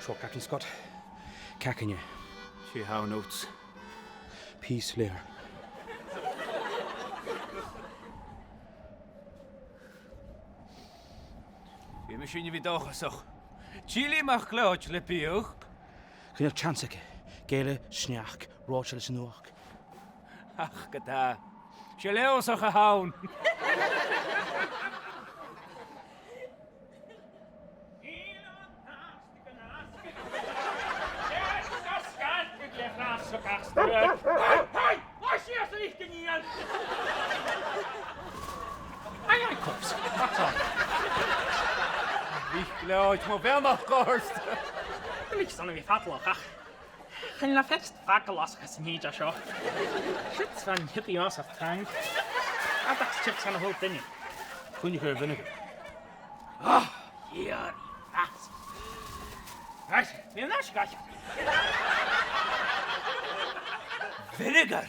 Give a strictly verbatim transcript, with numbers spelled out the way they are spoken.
Seo, Captain Scott. Cò aig a tha e? Seo a th' ann, Oates. Peace, Lear. Bha mise a' dol a bhith dòchasach. Tillidh MacLeòid le biadh. Chan eil teans aige. Gèile, sneachd, ròiseil is an uachdar. Ach, ge-tà. 'S e Leòdhasach a th' ann. Hey, hey! Aye, aye, cups. What's up? Bha Leòid mo bheannachd ort. Bha mise a' dol a bhith fadalach, ach chan eil fhios fàgail às a' chas an tìde seo. Siud 's bha an tiotaidh às ar trang. Ach chips ann a h-uile duine. Cuin a chuir thu vinegar? Ah, yeah, that's... Right, mi an-asgaid. Vinegar?